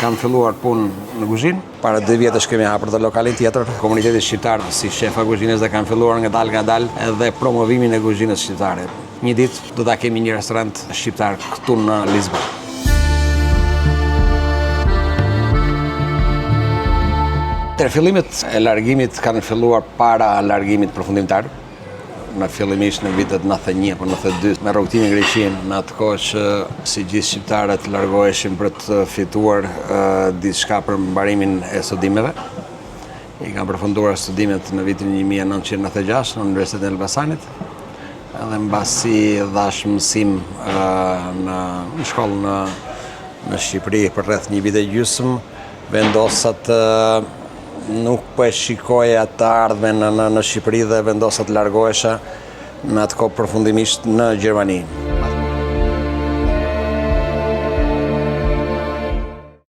Kam filluar punë në kuzhinë. Para dy vjetësh kemi hapur dhe lokalin tjetër. Komuniteti shqiptar si shefa kuzhinës dhe kam filluar ngadalë ngadalë edhe promovimin e kuzhinës shqiptare. Një ditë do ta kemi një restorant shqiptar këtu në Lisbonë. Të fillimet e largimit kanë filluar para largimit përfundimtar. Në fillimisht në vitet 91 apo 92 me rrugëtimin në Greqi, në atë kohë që si gjithë shqiptarët largoheshin për të fituar diçka për mbarimin e studimeve. I kam përfunduar studimet në vitin 1996 në Universitetin e Elbasanit. Edhe mbasi dhashë mësim në shkollë në në Shqipëri për rreth një vit e gjysmë, vendosa të Nuk po e shikoja të ardhmen në, në, në Shqipëri dhe vendosa të largohesha në atë kohë përfundimisht në Gjermani.